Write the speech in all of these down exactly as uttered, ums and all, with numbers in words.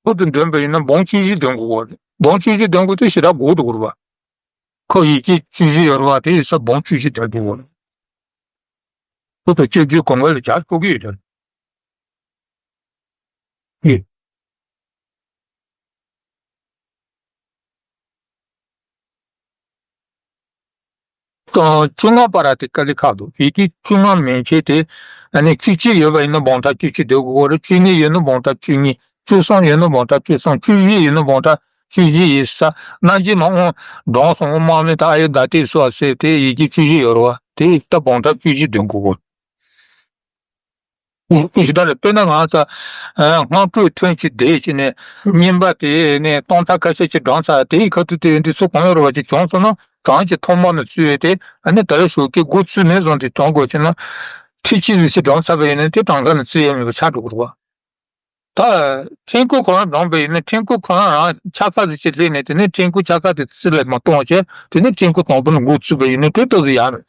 ཚུལ་དུ་འདོན་པ་ཡིན་ན་སྦོམ་བཅུ་བཞི་འདོན་དགོས་གོ་རེད། སྦོམ་བཅུ་བཞི་འདོན་དགོས་དུས་ཞེ་དྲག་འགོར་དུ་འགོར་བ། ཁོ་ཡི་གེ་བཅུ་བཞི་ཡོད་རེད་བ། དེ་ཡི་ས་སྦོམ་བཅུ་བཞི་འདོན་དགོས་གོ་རེད། ཚུལ་དུ་བཅུ་བཞི་གོང་འཕེལ་ལ་བྱ་ཆོག་གི་ཡོད་རེད། ཡིན། བཅོ་ལྔ་པ་ར་དེ་དཀའ་ལས་ཁག་འདུག་ཡི་གེ་བཅོ་ལྔ་མན་ཆད་དེ། ཨ་ནི་བཅུ་གཅིག་ཡོད་པ་ཡིན་ན་སྦོམ་ཕྲ་བཅུ་གཅིག་འདོན་དགོས་རེད། བཅུ་གཉིས་ཡོད་ན་སྦོམ་ཕྲ་བཅུ་གཉིས། བཅུ་གསུམ་ཡོད་ན་སྦོམ་ཕྲ་བཅུ་གསུམ། བཅུ་བཞི་ཡོད་ན་སྦོམ་ཕྲ་བཅུ་བཞི་ཡིན་ས། སྣ་འཇིགས་མ་དབང་སྒྲོམ་གསུམ་དབང་དམར་མེ་དང་ཨ་ཡུ་ད་ཏི་སོ་ཟེར་དེ་ཡི་གེ་བཅུ་བཞི་ཡོད་རེད་བ། དེ་ད་སྦོམ་ཕྲ་བཅུ་བཞི་འདོན་དགོས་རེད། ཞེ་དྲག་རེད། དཔེར་ན་ང་ཚོ་སྔགས་པོད་ཐུན་གཅིག་བཟླས་བྱས་ནས་བསྙེན་པ་དེ་ནས་སྟོང་ཕྲག་ཁ་ཤས་ཅིག་བགྲངས་ཚར། དེའི་ཁ་ཐུག་དེ་འདི་ཚོ་གང་ཡོད་རེད་བ་ཅིག་བྱུང་སོང་ན། གྲངས་ཀྱི་ཐོག་མ་ནས་བརྩི་ཡས་དེ་ཨ་ནི་ད་རེས་ཞོགས་ཀས་འགོ་བཙུགས་ནས་བཟུང་སྟེ་བྱུང་དགོས་ཕྱིན་ན། ཁྲི་གཅིག་ཙམ་ཞིག་བགྲངས་ཚར་བ་ཡིན་ན་དེ་གྲངས་ཀ་ནས་བརྩི་ཡས་མེད་པ་ཆགས་འགྲོ་གི་རེད་བ། ད་ཕྲེང་སྐོར་ཁོ་རང་བགྲངས་པ་ཡིན་ན་ཕྲེང་སྐོར་ཁོ་རང་རང་ཆ་ཚང་ཞིག་ཅིག་སླེབས་ནས་དེ་ནས་ཕྲེང་སྐོར་ཆ་ཚང་དེ་རྩིས་ལ་མ་གཏོང་བྱས་དེ་ནས་ཕྲེང་སྐོར་དང་པོ་ནས་འགོ་བཙུགས་པ་ཡིན་ན་དེ་ལྟ་ཚུལ་ཡག་རེད།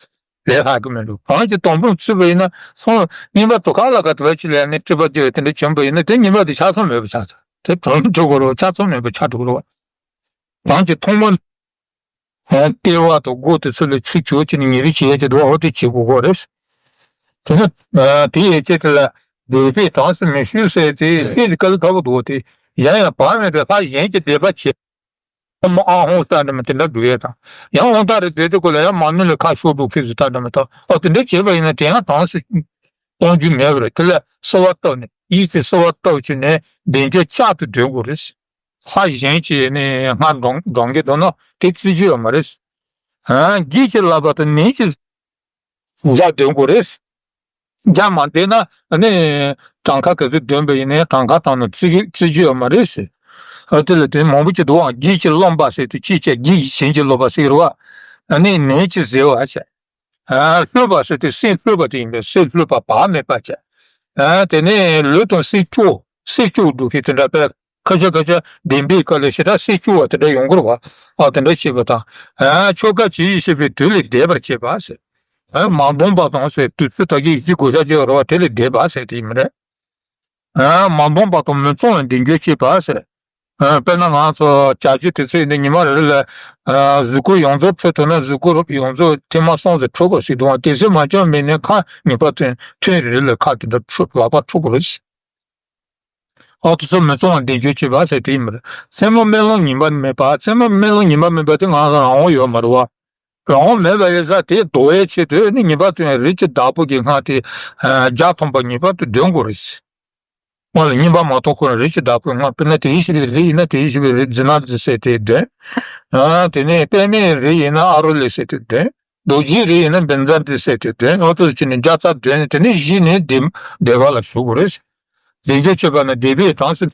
ལས་སླ་གི་མི་འདུག་གང་ཅི་དང་པོ་ཚུད་པ་ཡིན་ན་སོང་བསྙེན་པ་དུ་ཁ་ལ་ག་དུ་བ་ཅི་ལས་ནི་སྤྲུལ་པ་སྐྱེ་བའི་དེ་འདྲ་བྱུང་བ་ཡིན་ན་དེ་བསྙེན་པ་དེ་ཆ་ཚང་མེད་པ་ཆགས་ཚར། དེ་གྲོང་ཚོ་གོ་རོ་ཆ་ཚང་མེད་པ་ཆགས་འགྲོ་གི་རེད་བ། གང་ཅི་ཐོག་མ་ལྟེ་བ་དང་སྒོ་དེ་ཚུ་ལ་ཆུ་བྱོ་ཅི་ནི་ཉེ་རི་བྱེད་ཀྱི་འདུག་འོ་དེ་བྱེད་དགོས་གོ་རེད། དེ་ནི་དེ་ཡས་ཅེ་དེ་ལ་འདོད་པས་དྲངས་སུ་མི་ཞུ་ཟེར་དེ་དཔེ་དེ་དཀའ་ལས་ཁག་པོ་འདུག་དེ་ཡང་ཡང་བག་མེད་པའི་ལྷ་གཞན་གྱི་བཟླས་པ་བྱེད། ཨ་མ་ཨ་ཧོང་ས་འདྲ་མ་དེ་འདྲ་འདུག་ཡས་དང་། ཡང་དབང་ཐག་རེ་བསྡད་དེ་ཁོ་ལ་ཡང་མ་ནུ་ལ་ཁ་ཤོར་འདུག་ཁེ་སུ་ད་འདྲ་མ་ཐག་ཨོ་དེ་འདྲ་བྱས་པ་ཡིན་ན་དེ་ཡང་གྲངས་སུ་གཏོང་རྒྱུ་མེད་པ་རེད། དེ་ལ་གསོལ་བ་བཏབ་ནས་ཡིད་ཀྱི་གསོལ་བ་བཏབ་བྱས་ནས་བདེ་འཇགས་བསྐྱར་དུ་འདོན་དགོས་རེད། ལྷ་གཞན་གྱིས་ནི་སྔར་འགྲོང་འགྲོང་གི་འདུག་ན་དེ་བརྩི་རྒྱུ་ཡོད་མ་རེད། ཨ་གིས་ཀྱི་ལབ་པ་དང་ནན་གྱིས་བརྒྱ་འདོན་དགོས་རེད། བརྒྱ་མ་འདོན་ན་ནི་གྲངས་ཀ་ག་ཚོད་འདོན་པ་ཡིན་ནའི་གྲངས་ཀ་དང་ནི་བརྩི་རྒྱུ་བརྩི་རྒྱུ་ཡོད་མ་རེད་ཟེར། ཨ་དེ་ལ་དེ་མང་པོ་ཅིག་འདུག་ཨང་། གིས་ཀྱི་རློམ་པ་ཟེར་དུས་ཅི་བྱས་གིས་གཞན་གྱིས་རློམ་པ་ཟེར་རོ། ཨ་ནི་ནན་གྱིས་ཟེར་བ་བྱས། ཨ་ལྷོད་པ་ཟེར་དུས་སེམས་ལྷོད་པ་དེ་ཡིན་པས་སེམས་ལྷོད་པ་བག་མེད་པ་བྱས། ཨ་དེ་ནས་ལུས་དང་སེམས་སྐྱོ་སེམས་སྐྱོ་འདུག་གི་དེ་འདྲ་པས། ཁ་ཤས་ཁ་ཤས་བདེན་པའི་སྐབས་ལ་ཞེ་དྲག་སེམས་སྐྱོ་བ་དེ་འདྲ་ཡོང་གི་རེད་བ། ཨ་དེ་འདྲ་བྱེད་པ་དང་། ཨ་ཆོ་ག་ཇི་ཡིས་བཤད་པའི་དུས་ལས་འདས་པར་བྱེད་པ་ཟེར། ཨ་མ་འདོམས་པ་དང་ཟེར་དུས་ཚོད་ད་གིན་ཡིད་ཀྱི་གོ་ཆ་བྱེད་པ་རེད་བ། དེ་ལས་འདས་པ་ཟེར་དེ་ཡིན་མ་རེད། ཨ་མ་འདོམས་པ་དང་མི་གཙང་བའི་བདེ་འགྱུར་བྱེད་པ་ཟེར། ཨ་དཔེར་ན་ང་ཚོ་བྱ་རྒྱུ་དེ་ཚོ་ཡིན་ན་ཉི་མ་རེ་རེ་ལ་ཨ་གཟུགས་པོ་ཡོངས་རྫོགས་འཁྲུད་ཐུབ་ན་གཟུགས་པོ་ཡོངས་རྫོགས་ཐེངས་མ་གསུམ་ཙམ་འཁྲུད་དགོས་ཟེར་འདུག་བ། དེ་ཚོ་མ་བྱུང་མིན་ནས་ཁ་ངེས་པར་ཐུན་ཐུན་རེ་རེ་ལ་ཁ་དེ་འདྲ་འཁྲུད་ལག་པ་འཁྲུད་དགོས་རེད། ཨོ་དེ་ཚོ་མི་གཙང་བ་བདེ་འགྱུར་བྱེད་པ་ཟེར་དེ་ཡིན་པ་རེད། མཚན་མོ་རྨི་ལམ་ངན་པ་མེད་པ། མཚན་མོ་རྨི་ལམ་ངན་པ་མེད་པ་དེ་ང་ཚོ་རང་དབང་ཡོད་མ་རེད་བ། རང་དབང་མེད་པ་ཡིན་ཙང་དེ་ཟློག་ཡའི་ཆེད་དུ་ནི་ངེས་པར་དུ་ཡང་རིགས་ཀྱི་བདག་པོ་གི་སྔགས་དེ་བརྒྱ་ཐམ་པ་ངེས་པར་དུ་འདོན་དགོས་རེད། སྔོན་ལ་བསྙེན་པ་མ་ཐོབ་ཁོ་རང་རིགས་ཀྱི་བདག་པོའི་སྔགས། དཔེར་ན་དེ་བཞིན་གཤེགས་པའི་རིགས་ཡིན་ན་དེ་བཞིན་གཤེགས་པའི་རིགས་ཛི་ན་ཛི་ཟེར་དེ་འདོན། ཨ་དེ་ནས་པདྨའི་རིགས་ཡིན་ན་ཨ་རུ་ལི་ཟེར་དེ་འདོན། རྡོ་རྗེའི་རིགས་ཡིན་ན་བཛྲ་ཏི་ཟེར་དེ་འདོན། ཨོ་ཙི་ཅི་ནས་བརྒྱ་རྩ་འདོན་ནས་དེ་ནས་གཞི་ནས་བདེ་བདེ་བ་ལ་ཞུགས་དགོས་རེད། བདེ་འཇགས་སྤྱོད་པ་ན་བདེ་བའི་གྲངས་སུ་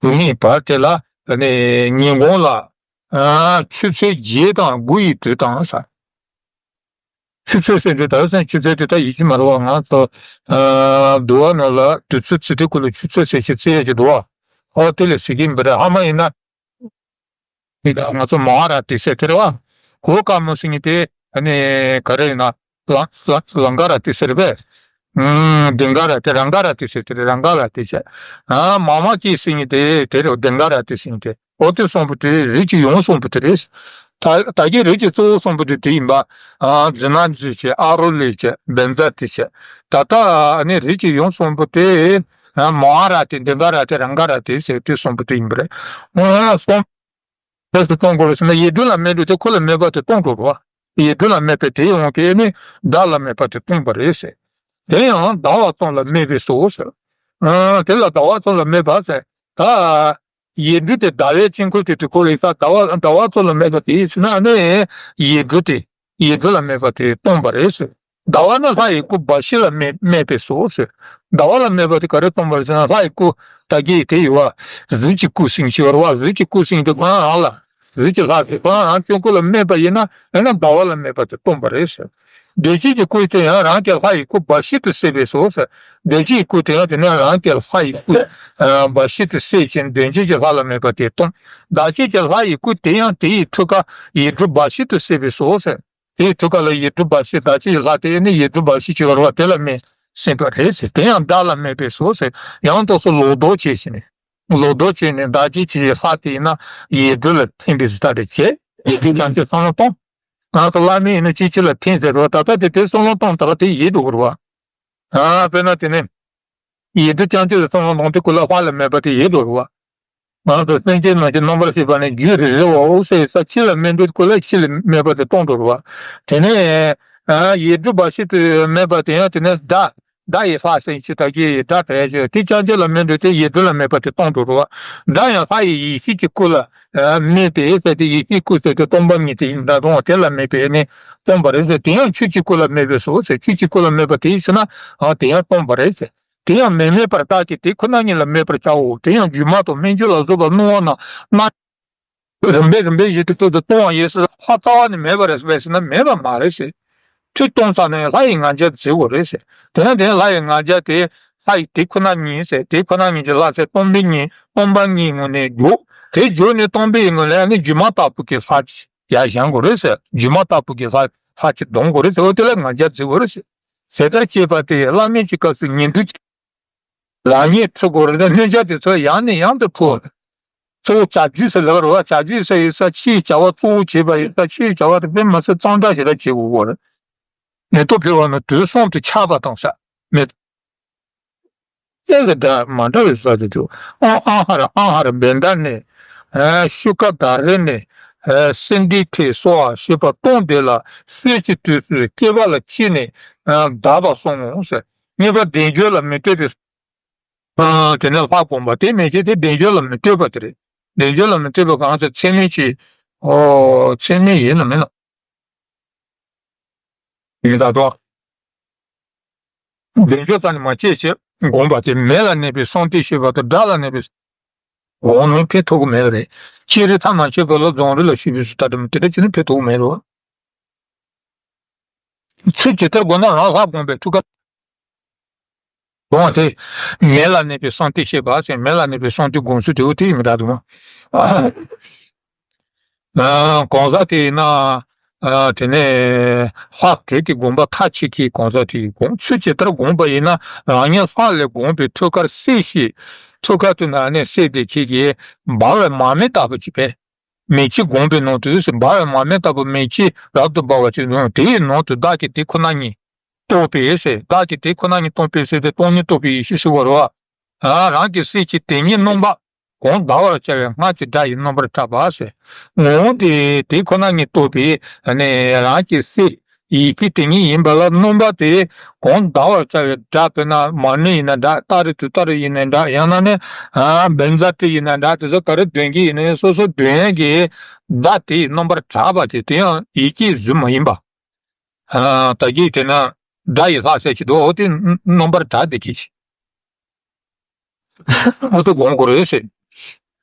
དུ་མའི་བར་དེ་ལ་ནི་ཉིན་གུང་ལ་ཨ་ཆུ་ཚོད་བརྒྱད་དང་དགུ་ཡི་དུས་དང་ས། ཆུ་ཚོད་ཟེར་དུས་ད་སེམས་ཆུ་ཚོད་དེ་ད་ཡིད་ཀྱི་མ་རུང་བ། ང་ཚོ་ཨ་འདུལ་བ་ནང་ལ་དུས་ཚོད་ཚིག་དེ་ཀུན་ལ་ཆུ་ཚོད་ཟེར་གྱི་བརྩི་ཡས་ཀྱི་འདུག་བ། ཨོ་དེ་ལས་ཟེར་གྱི་མི་རེད། ཧ་མ་ཡིན་ན། འདི་ལ་ང་ཚོ་མ་ཧཱ་ར་ཏི་ཟེར་དེ་རེད་བ། གོ་ཀ་མོ་ཟེར་མཁན་དེ་ཨ་ནི་ག་རེ་ཡིན་ན་ལ་ལ་ལང་ཀ་ར་ཏི་ཟེར་བས། ཨུམ་དིང་ག་ར་ཏི་རང་ཀ་ར་ཏི་ཟེར་དེ་རེད། རང་ཀ་ར་ཏི་ཟེར། ཨ་མ་མ་ཀི་ཟེར་མཁན་དེ་དེ་རེད། དིང་ག་ར་ཏི་ཟེར་མཁན་དེ། ཨོ་དེ་གསུམ་པོ་དེ་རིགས་ཀྱི་ཡང་གསུམ་པོ་དེ་རེད། ད་ད་གིན་རིགས་ཀྱི་གཙོ་བོ་གསུམ་པོ་དེ་དེ་ཡིན་པ། ཨ་ཛི་ན་ཛི་བྱས། ཨ་རུ་ལི་བྱས། བཛྲ་ཏི་བྱས། ད་ལྟ་ཨ་ནི་རིགས་ཀྱི་ཡང་གསུམ་པོ་དེ་ཨ་མ་ཧཱ་ར་ཏི། དིང་ག་ར་ཏི། རང་ཀ་ར་ཏི་ཟེར་དེ་གསུམ་པོ་དེ་ཡིན་པ་རེད། ཨོ་གསུམ་རྗེས་སུ་གཏོང་དགོས་རེད་ཟེར་ན་ཡིག་འབྲུ་ལ་མེད་འགྲོ་དེ་ཁོ་ལ་མེད་པ་དེ་གཏོང་དགོས་རེད་བ། ཡིག་འབྲུ་ལ་མེད་པའི་དེའི་དབང་གིས་ནི་བརྡ་ལ་མེད་པ་དེ་སྟོང་པ་རེད་ཟེར། དེ་ཡང་ཟླ་བ་གསུམ་ལ་སྨྲས་པས་སོ་ཟེར། ཨ་དེ་ལ་ཟླ་བ་གསུམ་ལ་སྨྲས་པ་ཟེར། ད་ཡིག་འབྲུ་དེ་ཟླ་བའི་དཀྱིལ་འཁོར་དེ་དེ་ཁོ་རེད་ས། ཟླ་བ་ཟླ་བ་གསུམ་ལ་སྨྲས་པ་དེ་ཡིན་ཟེར་ན་ནི་ཡིག་འབྲུ་དེ་ཡིག་འབྲུ་ལ་སྨྲས་པ་དེ་སྟོང་པ་རེད་ཟེར། ཟླ་བ་ནི་ལྷ་ཡི་སྐུ་འབའ་ཞིག་ལ་སྨྲས་སྨྲས་པས་སོ་ཟེར། ཟླ་བ་ལ་སྨྲས་པ་དེ་ག་རེ་སྟོང་པ་རེད་ཟེར་ན་ལྷ་ཡི་སྐུ་ད་གིན་དེ་ཡོད་བ། གཟུགས་ཀྱི་སྐུ་ཟེར་གྱི་ཡོད་རེད་བ། གཟུགས་ཀྱི་སྐུ་ཟེར་དེ་ཁོ་རང་རང་ལ་གཟུགས་ཀྱི་ལྷ་ཟེར་ཁོ་རང་རང་དཀྱིལ་འཁོར་ལ་སྨྲས་པ་ཡིན་ན་ཡང་ན་ཟླ་བ་ལ་སྨྲས་པ་དེ་སྟོང་པ་རེད་ཟེར། བདེ་སྐྱིད་ཀྱི་སྐུ་དེ་ཡང་རང་གི་ལྷ་ཡི་སྐུ་འབའ་ཞིག་ཏུ་གསལ་བས་སོ་ཟེར། བདེ་སྐྱིད་ཀྱི་སྐུ་དེ་ཡང་དེ་ནས་རང་གི་ལྷ་ཡི་སྐུ་འབའ་ཞིག་ཏུ་གསལ་ཞིང་བདེ་སྐྱིད་ཀྱི་ལྷ་ལ་སྨྲས་པ་དེ་སྟོང་། བདེ་སྐྱིད་ཀྱི་ལྷ་ཡི་སྐུ་དེ་ཡང་དེ་ཡི་ཐུགས་ཀར་ཡིག་འབྲུ་འབའ་ཞིག་ཏུ་གསལ་བས་སོ་ཟེར། དེའི་ཐུགས་ཀ་ལ་ཡིག་འབྲུ་འབའ་ཞིག། བདེ་སྐྱིད་ཀྱི་ལྷ་དེ་ནི་ཡིག་འབྲུ་འབའ་ཞིག་ཅིག་ཡོད་རེད་བ། དེ་ལ་སྨྲས་ཟིན་པ་རེད་ཟེར། དེ་ཡང་བརྡ་ལ་སྨྲས་པས་སོ་ཟེར། ཡང་དུས་སུ་ལོག་ལྡོག་བྱས་ཤིང་ནས། ལོག་ལྡོག་བྱས་ནས་བདག་བསྐྱེད་ཀྱི་ལྷ་དེ་ཡིན་ན་ཡིག་འབྲུ་ལ་འཐེན་པའི་གཞི་རྟགས་དེ་བྱས། ཡིག་འབྲུ་རྐྱང་གཅིག་བསམ་བློ་གཏོང་། ང་ཚོ་བླ་མ་ཡིན་ན་གཅིག་གཅིག་ལ་འཐེན་ཟེར་རོ། ད་ལྟ་དེ་དེ་བསམ་བློ་གཏོང་དེ་ལ་དེ་ཡིག་འགྲོ་དགོས་རེད་བ། ཨ་དཔེར་ན་དེ་ནི། ཡིག་འབྲུ་རྐྱང་གཅིག་ལ་བསམ་བློ་གཏོང་དེ་ཀུན་ལ་ལྷ་ལ་མོས་པ་དེ་ཡིག་འགྲོ་དགོས་བ། ང་ཚོ་སེམས་ཅན་རྣམས་ཀྱི་རྣམ་པར་ཤེས་པ་ནི་རྒྱུད་རེ་རེའོ་ཟེར་ས་ཕྱི་ལ་སྨོན་འདུན་ཀུན་ལ་ཕྱི་ལ་མོས་པ་དེ་གཏོང་འགྲོ་བ། དེ་ནས་ཡིག་འབྲུ་འབའ་ཞིག་ཏུ་མོས་པ་དེ་ཡང་དེ་ནས་བརྡ་བརྡ་ཡི་ལྷ་ཟེར་ཅིག་ད་གི་བརྡ་དྲན་ཅིག་དེ་རྐྱང་གཅིག་ལ་སྨོན་འདུན་དེ་ཡིག་འབྲུ་ལ་མོས་པ་དེ་གཏོང་འགྲོ་བ། བརྡ་ཡང་ལྷ་ཡི་ཡེ་ཤེས་ཀྱི་སྐུ་ལ་མོས་པའི་ཟེར་དེ་ཡེ་ཤེས་སྐུ་ཟེར་དེ་སྟོང་པ་ཉིད་དེ་ཡིན་ད་དུང་དེ་ལ་མོས་པའི་ནི་སྟོང་པ་རེད་ཟེར་དེ་ཡང་ཆོས་ཀྱི་སྐུ་ལ་མོས་པའི་སོ་ཟེར་ཆོས་ཀྱི་སྐུ་ལ་མོས་པ་དེ་ཡིན་ཟེར་ན་དེ་ཡང་སྟོང་པ་རེད་ཟེར། དེ་ཡང་མི་མོས་པར་བདག་གིས་དེ་ཁོ་ན་ཉིད་ལ་མོས་པར་བྱའོ། དེ་ཡང་སྒྱུ་མ་དང་སྨན་བཅོས་ལ་སོགས་པ་སྣང་བ་རྣམས་རྣམ་རིམ་པས་རིམ་པས་བཞིན་དུ་ཚུལ་དུ་གཏོང་བ་ཡིན་ཟེར་ལྷ་རྩ་བ་ནས་མེད་པ་རེད་ཟེར་ན་མེད་པ་མ་རེད་ཟེར། ཐུགས་གཏོང་ས་ནས་ལྷ་ཡི་ང་རྒྱལ་འཛིན་དགོས་རེད་ཟེར། དེ་ཡང་དེ་ལྷ་ཡི་ང་རྒྱལ་དེ་ལྷ་ཡི་དེ་ཁོ་ན་ཉིད་ཟེར་དེ་ཁོ་ན་ཉིད་ཀྱི་ལྷ་ཟེར་སྟོང་པའི་ཉིད་སྟོང་པ་ཉིད་ངོས་ནས་འཇོག་དེ་འཇོག་ནས་སྟོང་པའི་ངོས་ལ་ནི་སྒྱུ་མ་ལྟ་བུ་གི་ལྷ་ཡར་བཞེངས་དགོས་རེད་ཟེར། སྒྱུ་མ་ལྟ་བུ་གི་ལྷ་ལྷ་ཅིག་སྡོམ་དགོས་རེད་ཟེར། འོ་དེ་ལ་ང་རྒྱལ་འཛིན་དགོས་རེད་ཟེར། དེ་ལྟར་བྱས་པ་དེ་བླ་མེད་ཀྱི་སྐབས་སུ་ཉིན་དུ་རང་ཉིད་འཁྲུལ་དགོས་རེད། གནོད་བྱ་དེ་ཚོ་ཡང་ནས་ཡང་དུ་འཁྲུལ། གཙོ་བོ་བྱ་རྒྱུད་ཟེར་ལབ་རེད་བ། བྱ་རྒྱུད་ཟེར་ཡོད་ས་ཕྱིའི་བྱ་བ་གཙོ་བོ་བྱེད་པ་ཡོད་ས་ཕྱིའི་བྱ་བ་དེ་དཔེ་མ་སྲིད་གཙང་སྦྲ་ཞེ་དྲག་བྱེད་དགོས་རེད། མེ་ཏོག་ཕུལ་བ་ན་དུས་གསུམ་དུ་ཆགས་པ་དང་ས་མེ་ཏོག་ཀྱང་གི་སྒྲ་མ་འདྲ་བའི་ས་དེ་ཚོ་ཨང་ཨང་ཧ་ར་ཨང་ཧ་ར་བེ་ད་ནས་ཤུ་ཀ་ད་རེ་ནས་སེ་འབྲས་ཐེ་སོགས་ཞེས་པ་སྟོང་དེ་ལ་སྲོད་ཀྱི་དུས་སུ་སྐྱེ་བ་ལ་ཕྱི་ནས་བདག་པ་སོང་ངོ་ཟེར། གཉིས་པ་བདེན་བརྗོད་ལ་མི་ལྟོས་པའི། ཨ་དེ་ནས་ལྷ་བསྒོམ་པ་དེ་མན་ཆད་དེ་བདེན་བརྗོད་ལ་མི་ལྟོས་པ་དེ་རེད། བདེན་བརྗོད་ལ་མི་ལྟོས་པ་གང་ཟེར་ཚད་མིན་གྱི། ཨོ་ཚད་མིན་ཡིན་ནམ་མིན་ནམ། ཡིན་ད་དོ། བདེན་བརྗོད་རྩ་ནས་མ་སྐྱེས་ཞེས་བསྒོམ་པ་དེ་མེ་ལ་གནས་པའི་གསང་སྟེ་ཞེས་པ་དང་སྒྲ་ལ་གནས་པའི། འོ་ནི་ཕན་ཐོགས་ཀྱི་མེད་པ་རེད། སྤྱིར་ཐ་མ་ཆད་པ་ལ་རྫོང་རི་ལ་ཞུགས་པའི་སུ་ལྟ་དུ་མི་དེ་འདྲ་བྱས་ན་ཕན་ཐོགས་ཀྱི་མེད་རོ། ཚུལ་ཇི་ལྟར་དགོངས་ན་རང་ལྷ་བསྒོམས་པའི་ཐུགས་ཀ་དགོངས་ཏེ། མེ་ལ་གནས་པའི་གསང་སྟེ་ཞེས་པ་ཟེར་མེ་ལ་གནས་པའི་གསང་སྟེ་དགོངས་ཚུལ་དེ་འོ་དེ་ཡིན་འདྲ་འདུག་ཨ། གང་ཟག་དེ་ཡིན་ན། དེ་ནས་ལྷག་བྲལ་གྱི་དགོངས་པ་མཐའ་ཆོད་ཀྱི་གང་ཟག་དེ་ཡི་དགོངས་ཚུལ་ཇི་ལྟར་དགོངས་པ་ཡིན་ན་རང་ཉིད་ལྷ་ལས་དགོངས་པའི་ཐུགས་ཀར་སྲས་ཞེས་ཐུགས་ཀ་དུ་ན་ནས་སྲས་དེ་ཁྱེད་ཀྱིས་འབར་བའི་མར་མེ་ལྟ་བུ་ཅིག་པས། མེ་ལྕེ་བསྒོམས་པའི་ནང་དུ་འབར་བའི་མར་མེ་ལྟ་བུ་མེ་ལྕེ་རབ་ཏུ་འབར་བ་ཅིག་ཡོང་དེའི་ནང་དུ་བདག་གིས་དེ་ཁོ་ན་ཉིད་རྟོགས་པའི་ཟེར། བདག་གིས་དེ་ཁོ་ན་ཉིད་རྟོགས་པའི་ཟེར་ཏེ་སྟོང་ཉིད་རྟོགས་པའི་ཡེ་ཤེས་ཟེར་བ་རེད་བ། རང་གི་སྲས་ཀྱི་དེ་ཉིད་སྣང་བ་གང་བདག་བར་བྱ་བའི་སྔགས་ཀྱི་སྒྲ་ཡི་རྣམ་པར་གྲགས་པ་ཟེར། འོ་དེ་དེ་ཁོ་ན་ཉིད་རྟོགས་པའི་ནས་རང་གི་སྲས་ཡེ་ཤེས་དེ་ཉིད་ཡིན་པ་ལ་སྣང་བ་དེ་གང་བདག་བར་བྱ་བའི་སྒྲ་དཔེར་ན་མར་མེ་ཡིན་ན་འདྲ་སྟ་རེ་དུ་སྟ་རེ་ཡིན་ན་འདྲ་ཡང་ན་ནི་བེན་ཛ་ཏི་ཡིན་ན་འདྲ་དེ་ཚོ་ག་རེ་འདོན་གྱི་ཡིན་ན་སོ་སོ་འདོན་ཡས་ཀྱི་སྒྲ་དེ་ཡི་རྣམ་པར་གྲགས་པ་དེ་དེ་ཡང་ཡིད་ཀྱི་གཟུགས་མ་ཡིན་པ། ད་གིན་དེ་ན་སྒྲ་ཡི་ལྷ་ཟེར་གྱི་འདུག་འོ་དེ་རྣམ་པར་གྲགས་དེ་གྱིས། འོ་དེ་སྒོམ་དགོས་རེད་ཟེར།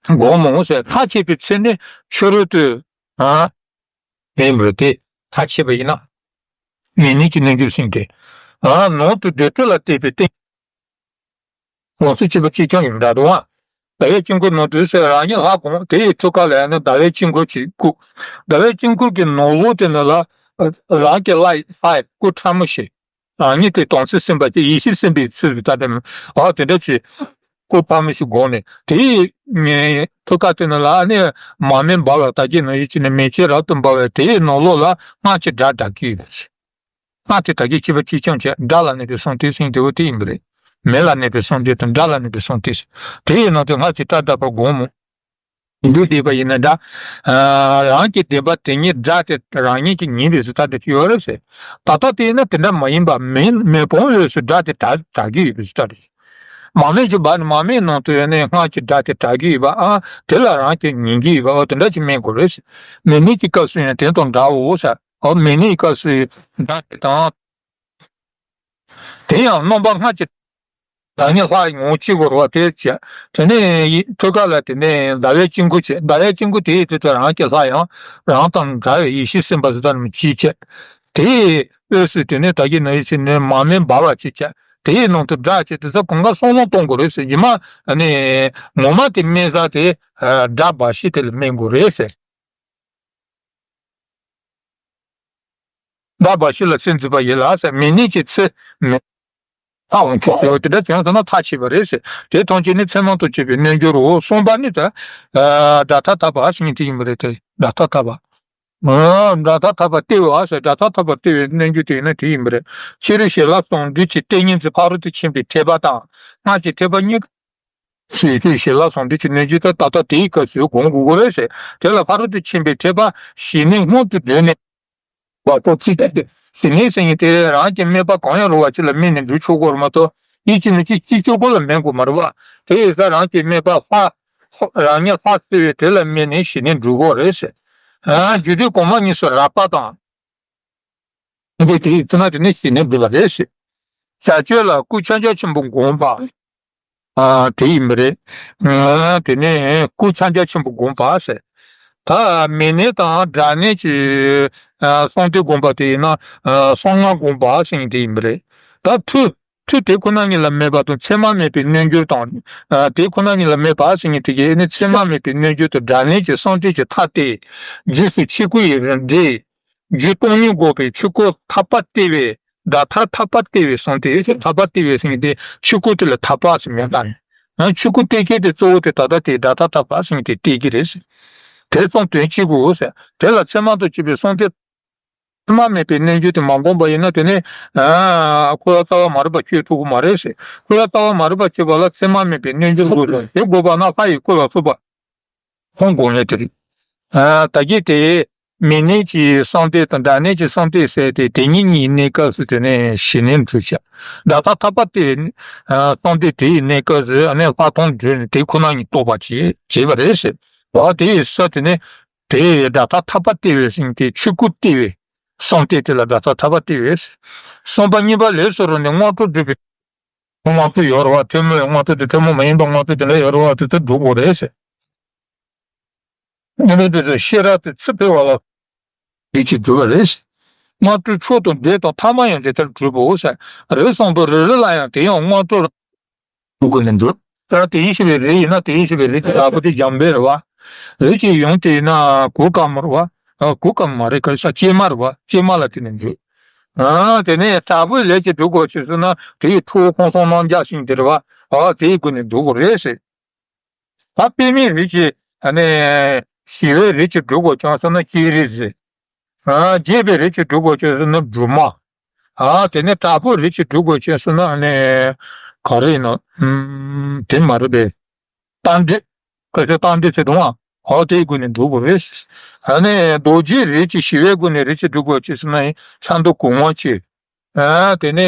སྒོམ་མོ་ཟེར་མཐའ་ཆད་པའི་ཚེ་ནི་ཕྱི་རོལ་དུ། མེད་པར་དེ་མཐའ་ཆད་པ་ཡིན་ན། མེ་ནི་གྱི་རྣལ་འབྱོར་སེམས་ཏེ། ནང་དུ་བདེ་དྲོད་ལ་བརྟེན་པའི་སྟེང་། ལོངས་སུ་སྤྱོད་པ་གཅིག་རྐྱང་ཡིན་འདྲ་འདུག་ཨ། ཟླ་བའི་དཀྱིལ་འཁོར་ནང་དུ་ཟེར་རང་ཉིད་ལྷ་བསྒོམ་དེ་ཡི་ཐུགས་ཀ་ལ་ཡང་ན་ཟླ་བའི་དཀྱིལ་འཁོར་གྱི་སྐུ། ཟླ་བའི་དཀྱིལ་འཁོར་གྱི་ནང་ལོགས་དེ་ནི་ལ། རང་གི་ལྷ་ཡི་ལྷ་ཡི་སྐུ་ཕྲ་མོ་ཞིག་རང་ཉིད་དེ་དམ་ཚིག་སེམས་དཔའ་དེ་ཡེ་ཤེས་སེམས་དཔའི་ཚུལ་དུ་ད་དེ་ཨ་དེ་འདྲ་ཅིག་སྐུ་ཕྲ་མོ་ཞིག་བསྒོམས་ནས་དེ་ཡི་ཐུགས་ཀ་དེ་ནི་ལ་ནི་མར་མེ་འབར་བ་ད་གིན་ནང་བཞིན་བྱས་ནས་མེ་ལྕེ་རབ་ཏུ་འབར་བས་དེ་ཡི་ནང་ལོགས་ལ་སྔགས་ཀྱི་སྒྲ་བསྒྲགས་ཀྱི་ཡོད། སྔགས་དེ་ད་གིན་ཕྱི་པ་གཅིག་རྐྱང་བྱས་སྒྲ་ལ་གནས་པའི་གསང་སྟེ་ཟེར་དེ་འོ་དེ་ཡིན་པ་རེད། མེ་ལ་གནས་པའི་གསང་སྟེ་དང་སྒྲ་ལ་གནས་པའི་གསང་སྟེ་ཟེར། དེ་ཡི་ནང་དུ་སྔགས་ཀྱི་སྒྲ་བསྒྲགས་པར་བསྒོམ་མོ། བདུད་སྡིག་པ་ཡིན་ན་འདྲ། རང་གི་སྡིག་པ་དེ་ཉིད་སྒྲ་དེ་རང་ཉིད་ཀྱིས་ཉན་པའི་གཟུགས་ཐག་དེ་ཡོད་རེད་ཟེར། ད་ལྟ་དེ་ཡིན་ན་དེ་འདྲ་མ་ཡིན་པ་མེ་མེ་དཔུང་འོད་སུ་སྒྲ་དེ་གྲགས་གྲགས་ཀྱི་ཡོད་པའི་གཟུགས་ཐག་རེད། མར་མེ་ཅིག་འབར་ནས་མར་མེའི་ནང་དུ་ཡོད་ནས་སྔགས་ཀྱི་སྒྲ་དེ་གྲགས་ཀྱི་ཡོད་པ་ཨ་དེ་ལ་རང་གིས་ཉན་གྱི་ཡོད་པ་ཨ་དེ་འདྲ་ཅིག་སྨྲས་དགོས་རེད་ཟེར། མེ་ནི་གྱི་སྐབས་སུ་ཡང་དེ་དང་འདྲའོ་ཟེར། ཨ་མེ་ནི་ཡི་སྐབས་སུ་སྒྲ་དེ་དང་། དེ་ཡང་རྣམ་པ་སྔར་གྱི་བདག་ཉིད་ལྷ་ཡི་ངོ་བོ་གཅིག་པུ་རེད་བ་དེ་བྱས། དེ་ནས་ཐུགས་ཀ་ལ་དེ་ནས་ཟླ་བའི་དཀྱིལ་འཁོར་བྱས། ཟླ་བའི་དཀྱིལ་འཁོར་དེ་ཡི་དེ་ཚོ་རང་གི་ལྷ་ཡང་རང་དང་འདྲ་བའི་ཡེ་ཤེས་སེམས་དཔའ་ཟེར་ད་ནི་གཅིག་བྱས། དེ་ཡི་དབུས་སུ་དེ་ནས་ད་གིན་ནང་བཞིན་ནས་མར་མེ་འབར་བ་གཅིག་བྱས། དེ་ཡི་ནང་དུ་སྒྲ་བྱས་དེ་ཚོ་གང་ག་སོང་ལོང་གཏོང་དགོས་རེད་ཟེར། ཡིན་མ་ནི་ངོ་མ་དེ་སྨྲས་ས་དེ་སྒྲ་འབའ་ཞིག་དེ་ལ་སྨྲས་དགོས་རེད་ཟེར། བདག་འབའ་ཞིག་ལ་སེམས་འཛིན་པ་ཡིན་ལ་ཟེར། མེ་ནི་གྱི་ཚེ་མེ། ཐག་འོང་ཆོག་ཟེར་བ་དེ་འདྲ་བྱུང་སོང་ན་ཐག་ཆད་པ་རེད་ཟེར། དེ་ཐམས་ཅད་ནི་མཚན་མ་དང་བཅས་པའི་རྣལ་འབྱོར་རོ། གསུམ་པ་ནི་ད་སྒྲ་ཐག་ཐག་པ་ཟེར་མཁན་དེ་ཡིན་པ་རེད་དེ། སྒྲ་ཐག་ཐག་པ། སྒྲ་ཐག་ཐག་པ་སྟེར་བ་ཟེར། སྒྲ་ཐག་ཐག་པ་སྟེར་བའི་རྣལ་འབྱོར་དེ་ཡིན་ན་དེ་ཡིན་པ་རེད། ཕྱི་རོལ་བྱིན་རླབས་ཟུང་འབྲེལ་གྱི་ཏིང་ངེ་འཛིན་ཕ་རོལ་ཏུ་ཕྱིན་པའི་ཐེག་པ་དང་སྔགས་ཀྱི་ཐེག་པ་གཉིས་ཀ། ཕྱི་རོལ་བྱིན་རླབས་ཟུང་འབྲེལ་གྱི་རྣལ་འབྱོར་དེ་ད་ལྟ་དེའི་སྐབས་སུ་སྒོམ་དགོས་ཀྱི་རེད་ཟེར། དེ་ལ་ཕ་རོལ་ཏུ་ཕྱིན་པའི་ཐེག་པ་ཞི་གནས་སྔོན་དུ་བགྲོད་ནས། བ་ཏོ་ཚིག་ཏུ་ཞི་གནས་ཟེར་མཁན་དེ་རང་གི་དམིགས་པ་གང་ཡང་རུང་བ་ཅིག་ལ་དམིགས་ནས་འགྲུབ་ཆོག་གི་རེད་མ་གཏོགས། ཡིད་ཀྱི་ནི་ཅི་ཅི་ཆོག་གོ་ལ་མེད་དགོས་མ་རེད་བ། དེ་ཡིན་ཙང་རང་གི་དམིགས་པ་ལྷ། རང་ཉིད་ལྷ་བསིལ་བའི་དེ་ལ་དམིགས་ནས་ཞི་གནས་འགྲུབ་དགོས་རེད་ཟེར། ཨ། རྒྱུད་སྡེ་གོང་མ་གཉིས་སུ་རགས་པ་དང་། འདི་དེ་ཡིན་ཙང་དེ་ནི་ཞི་གནས་འགྲུབ་པ་རེད་ཟེར། བྱ་སྤྱོད་ལ་སྐུ་ཕྱག་རྒྱ་ཆེན་པོ་བསྒོམ་པ། ཨ། དེ་ཡིན་པ་རེད། ཨ། དེ་ནས་སྐུ་ཕྱག་རྒྱ་ཆེན་པོ་བསྒོམ་པ་ཟེར། ད་མེ་ནད་དང་སྒྲ་ནད་ཀྱི་ཨ་གསང་སྟེ་བསྒོམ་པ་དེ་ཡིན་ན་ཨ་གསང་སྔགས་བསྒོམ་པ་ཟེར་མཁན་དེ་ཡིན་པ་རེད། ད་མཐུ། མཐུ་དེ་ཁོ་ན་ཉིད་ལ་མེད་པ་དང་མཚན་མ་མེད་པའི་རྣལ་འབྱོར་དང་། ཨ། དེ་ཁོ་ན་ཉིད་ལ་མེད་པ་ཟེར་མཁན་དེ་གའི་ནི་མཚན་མ་མེད་པའི་རྣལ་འབྱོར་དང་སྒྲ་ནད་ཀྱི་གསང་སྟེ་ཀྱི་ཐ་དད། རྗེས་སུ་ཆོས་སྐུ་ཡི་རིགས་འགྲེ། རྒྱུད་སྟོང་ཉིད་འགོག་པའི་ཆོས་སྐུ་ཐར་པ་སྟེར་བའི་སྒྲ་ཐག་ཐར་པ་སྟེར་བའི་གསང་སྟེ། ཐར་པ་སྟེར་བའི་ཟེར་མཁན་དེ་ཆོས་སྐུ་དེ་ལ་ཐར་པ་ཟེར་མིང་བཏགས་ནས། ཆོས་སྐུ་སྟེར་མཁན་དེ་གཙོ་བོ་དེ་ད་ལྟ་དེ་སྒྲ་ཐག་ཐར་པ་ཟེར་མཁན་དེ་སྟེར་གྱི་རེད་ཟེར། དེ་གསུམ་དོན་གཅིག་གོ་ཟེར། དེ་ལ་མཚན་མ་དང་བཅས་པའི་གསང་སྟེ། མཚན་མ་མེད་པའི་རྣལ་འབྱོར་དེ་མ་བསྒོམས་པ་ཡིན་ན་དེ་ནི། ཨ། འཁོར་བ་རྩ་བ་མ་རིག་པ་སྐྱེ་ཐུབ་ཀྱི་མ་རེད་ཟེར། འཁོར་བ་རྩ་བ་མ་རིག་པ་སྐྱེ་བ་ལ་མཚན་མ་མེད་པའི་རྣལ་འབྱོར་དགོས་ཟེར། དེ་དགོས་པ་ན་ལྷ་ཡི་སྐུ་ལ་སོགས་པ། ཁོང་དགོངས་ལས་དེ་རེད། ཨ། ད་གིན་དེ་མེ་ནད་ཀྱི་གསང་སྟེ་དང་སྒྲ་ནད་ཀྱི་གསང་སྟེ་ཟེར་ཏེ་དེ་གཉིས་གཉིས་གནས་སྐབས་སུ་དེ་ནས་ཞི་གནས་འགྲུབ་བྱ། སྒྲ་ཐག་ཐག་པ་སྟེར་བའི་གསང་སྟེ་དེ་ཡི་གནས་སྐབས་སུ་ཨ་ནི་ལྷག་མཐོང་བགྲོད་ནས་དེ་ཁོ་ན་ཉིད་རྟོགས་པར་བྱེད་བྱེད་པ་རེད་ཟེར། ཨ། དེ་ཡི་ས་དེ་ནས་དེ་ཡི་སྒྲ་ཐག་ཐག་པ་སྟེར་བའི་ཟེར་མཁན་དེ་ཆོས་སྐུ་སྟེར་བའི་གསང་སྟེ་དེ་ལ་སྒྲ་ཐག་ཐག་པ་སྟེར་བས། གསུམ་པ་གཉིས་པ་ལས་སུ་རུང་ནས་དངོས་གྲུབ་སྒྲུབ་པའི། དངོས་གྲུབ་ཡོད་རེད་བ། ཐུན་མོང་དངོས་གྲུབ་དེ་ཐུན་མོང་མ་ཡིན་པ་དངོས་གྲུབ་དེ་འདྲ་ཡོད་རེད་བ། དེ་ཚོ་སྒྲུབ་དགོས་རེད་ཟེར། ཨ་ནི་དེ་ཚོ་ཤེས་རབ་དེ་ཚུར་འཕེལ་བ་ལ་རིགས་ཀྱིས་སྒྲུབ་པ་རེད། དངོས་གྲུབ་མཆོག་ཏུ་འགྲེལ་དང་ཐ་མ་ཡང་དེ་ལྟར་གྲུབ་བོ་ཟེར། རིགས་གསུམ་པོ་རེ་རེ་ལ་ཡང་དེ་ཡང་དངོས་གྲུབ་སྒྲུབ་དགོས་ནས་འདུག། ད་དེ་ཡིས་ཤེས་པའི་རིགས་ཡིན་ན་དེ་ཡིས་ཤེས་པའི་རིགས་ཀྱི་བདག་པོ་དེ་འཇམ་དཔལ་རེད་བ། རིགས་ཀྱི་ཡུམ་དེ་ཡིན་ན་གོས་དཀར་མོ་རེད་བ། ཨ། གོས་དཀར་མོ་མ་རེད། ག་ས་ཀྱེ་མ་རེད་བ། ཀྱེ་མ་ལ་དེ་ནས་འདུག། ཨ། དེ་ནས་དྲག་པོའི་ལས་ཀྱིས་སྒྲུབ་དགོས་ཕྱིར་སོང་ན་དེ་ཡི་ཁྲོ་བོ་ཁོང་སོང་རྣམ་རྒྱལ་ཞིང་དེ་རེད་བ། ཨ། དེའི་སྒོ་ནས་འདུག་དགོས་རེད་ཟེར། ད་པདྨའི་རིགས་ཀྱི་ཨ་ནི་ཞི་བའི་རིགས་ཀྱིས་སྒྲུབ་དགོས་བྱུང་སོང་ན་སྤྱན་རས་གཟིགས། ཨ། རྒྱས་པའི་རིགས་ཀྱིས་སྒྲུབ་དགོས་བྱུང་སོང་ན་སྒྲོལ་མ། ཨ། དེ་ནས་དྲག་པོའི་རིགས་ཀྱིས་སྒྲུབ་དགོས་བྱུང་སོང་ན་ཨ་ནི་ག་རེ་ཡིན་ནམ། ཨམ། དེ་མ་རེད་པས། རྟ་མགྲིན། ཁ་ཤས་རྟ་མགྲིན་ཟེར་འདུག་ཨ། ཨོ་དེའི་སྒོ་ནས་འགྲུབ་དགོས་རེད། ཨ་ནི་རྡོ་རྗེའི་རིགས་ཀྱི་ཞི་བའི་སྒོ་ནས་རིགས་ཀྱིས་སྒྲུབ་དགོས་བྱུང་སོང་ན་ཡང་ཕྱག་མདོ་གོ་འཕང་སྤྱོད། ཨ། དེ་ནས་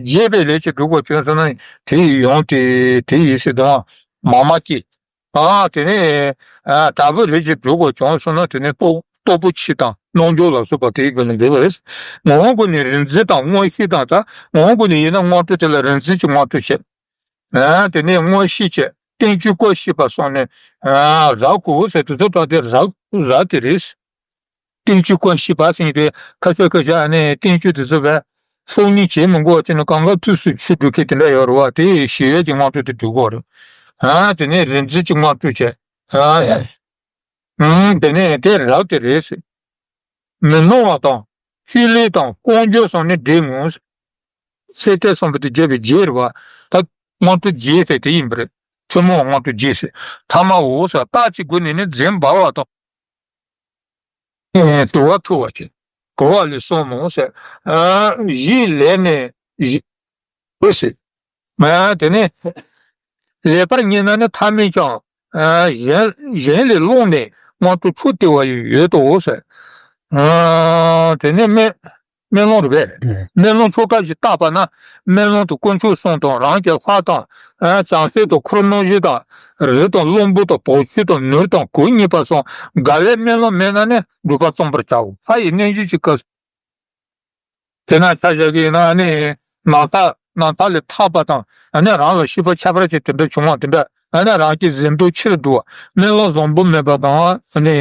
རྒྱས་པའི་ལས་ཀྱིས་སྒྲུབ་དགོས་བྱུང་སོང་ན་དེ་ཡི་ཡུམ་དེ་དེ་ཡི་སྲིད་དང་མཱ་མ་ཀཱི། ཨ། དེ་ནས་ཨ་དྲག་པོའི་རིགས་ཀྱིས་སྒྲུབ་དགོས་བྱུང་སོང་ན་དེ་ནས་སྟོབས་སྟོབས་པོ་ཆེ་དང་རྣལ་འབྱོར་ལ་སོགས་པ་དེའི་སྒོ་ནས་འགྲུབ་པ་རེད། ངོ་བོ་སྒོ་ནས་རིག་འཛིན་དང་མངོན་ཤེས་དང་། ད་ངོ་བོ་སྒོ་ནས་ཡིན་ན་དངོས་གྲུབ་དེ་ལ་རིག་འཛིན་གྱི་དངོས་གྲུབ་བྱེད། ཨ། དེ་ནས་མངོན་ཤེས་བྱེད། རྟེན་ཅིང་སྐུར་བྱེད་པ་སོགས་ནས། ཨ། རབ་དགོས་ཟེར་དུས་ཚོད་དྲངས་ཏེ་རབ་རབ་དེ་རེད། རྟེན་ཅིང་སྐུར་བྱེད་པ་ཟེར་དེ་ཁ་ཤས་ཁ་ཤས་ཨ་ནི་རྟེན་ཅིང་དེ་ཚོ་བས་སྲོག་ནི་བྱེད་མི་དགོས་པ་བྱས་ནས་གང་ག་དུས་སུ་ཆོས་སྒྲུབ་མཁན་དེ་འདྲ་ཡོད་རེད་བ། དེ་ཞི་བའི་གི་དངོས་གྲུབ་དེ་སྒྲུབ་དགོས་རེད། ཨ། དེ་ནས་རིག་འཛིན་གྱི་དངོས་གྲུབ་བྱེད། ཨ། ཨང་། དེ་ནས་དེ་རབ་དེ་རེད་ཟེར། མི་སྣང་བ་དང་། ཤུལ་ལུས་དང་། ལྐོག་འགྱོད་སོགས་ནི་འདྲེས་ངོ་། སེམས་ཅན་གསུམ་པོ་དེ་བརྗོད་པའི་རྗེས་རེད་བ། ད་དངོས་གྲུབ་རྗེས་ཟེར་དེ་ཡིན་པ་རེད། ཐུན་མོང་དངོས་གྲུབ་རྗེས་ཟེར། ཐ་མའོ་ཟེར། རྟགས་ཀྱི་སྒོ་ནས་ནི་འཛིན་འབར་བ་དང་། དུ་བ་འཐུལ་བ་བྱེད། གོ་བ་ལས་གསུམ་མོ་ཟེར། ཨ། གཞི་ལས་ནས་གཞི། འོད་ཟེར། ཨ། དེ་ནས་ལེགས་པར་ཉན་ན་ནི་ཐ་མལ་ཀྱང་། ཨ། གཞན་གཞན་ལས་བླངས་ནས་དངོས་གྲུབ་མཆོག་སྟེར་བ་ཡོད་དོ་ཟེར། ཨ། དེ་ནས་སྨོན་སྨོན་ལམ་རེད་པས། ཨ། སྨོན་ལམ་ཆོ་ག་ཞིག་བཏབ་པ་ན་སྨོན་ལམ་དུ་དཀོན་མཆོག་གསུམ་དང་རང་གི་ལྷ་དང་། ཨ། བྱང་སེམས་དང་འཁོར་སྣང་བཞི་དང་། རི་དང་གླང་པོ་དང་བ་ཕྱུགས་དང་ནོར་དང་གོ་གཉིས་པ་སོགས་དགའ་བའི་སྨོན་ལམ་སྨོན་ན་ནི་འགྲུབ་པ་བརྩམ་པར་བྱའོ། ལྷ་ཡི་རྣལ་འབྱོར་གྱི་སྐབས། དེ་ན་ཆ་བཞག་གི་ཡིན་ན་ནི་ནང་རྟགས་ནང་རྟགས་ལས་ཐར་པ་དང་། ཨ་ནི་རང་ལ་ཤེས་པ་ཁྱད་པར་ཅན་དེ་འདྲ་བྱུང་བ་དེ་འདྲ། ཨ་ནི་རང་གི་གཟེངས་བསྟོད་ཆེར་འགྲོ་བ། སྨོན་ལམ་བཟང་པོ་མེད་པ་དང་། ཨ་ནི་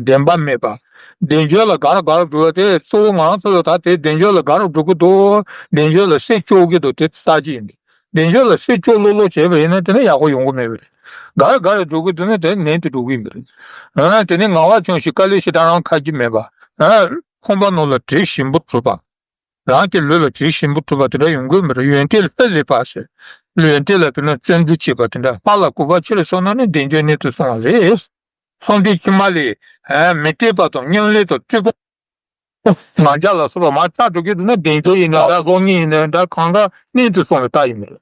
བདེན་པ་མེད་པ། བདེན་བརྗོད་ལ་དགའ་རབ་དགའ་རབ་འགྲོ་བ་དེ་གཙོ་བོ་ང་རང་ཚོ་ལ་ད་དེ་བདེན་བརྗོད་ལ་དགའ་རབ་འགྲོ་གི་འདུག། བདེན་བརྗོད་ལ་སེམས་སྐྱོ་གི་འདུག། དེ་ལྟ་ཅི་ཡིན་དེ། བདེན་བརྗོད་ལ་སེམས་སྐྱོ་ལོག་ལོག་བྱས་པ་ཡིན་ན་དེ་ནི་ཡག་པོ་ཡོང་གི་མེད་པ་རེད། དགའ་རབ་དགའ་རབ་འགྲོ་གི་འདུག་ན་དེ་ནན་དུ་འགྲོ་གི་ཡིན་པ་རེད། ཨ། དེ་ནི་ངལ་བ་བྱུང་ཞིང་དཀའ་ལས་ཞེ་དྲག་རང་ཁག་གི་མེད་པ། ཨ། ཁང་པ་ནང་ལ་དྲི་ཞིམ་པོ་བྱུགས་པ། རང་གི་ལུས་ལ་དྲི་ཞིམ་པོ་ཐུབ་པ་དེ་འདྲ་ཡོང་གི་མི་རེད། ཡོན་ཏན་ལྷ་ལས་ཕར་ཟེར། ཡོན་ཏན་ལ་དེ་ན་བརྩོན་འགྲུས་བྱེད་པ་དེ་འདྲ། ལྷ་ལ་གུས་པ་ཆེ་རུ་སོང་ན་ནི་བདེ་འབྱོར་གནད་དུ་སོང་བ་རེད། ཚོགས་འདུའི་ཕྱི་མ་ལས་ཨ་མི་སྡིག་པ་དང་མཉམ་ལས་དང་བསྟོད་པ། ང་རྒྱལ་ལ་སོགས་པ་མར་ཆག་འགྲོ་གི་འདུག་ན། བདེ་འབྱོར་ཡིན་ན་འདྲ། གཟུགས་བརྙན་ཡིན་ན་འདྲ། གང་ག་གནད་དུ་སོང་བའི་རྟགས་ཡིན་མོད།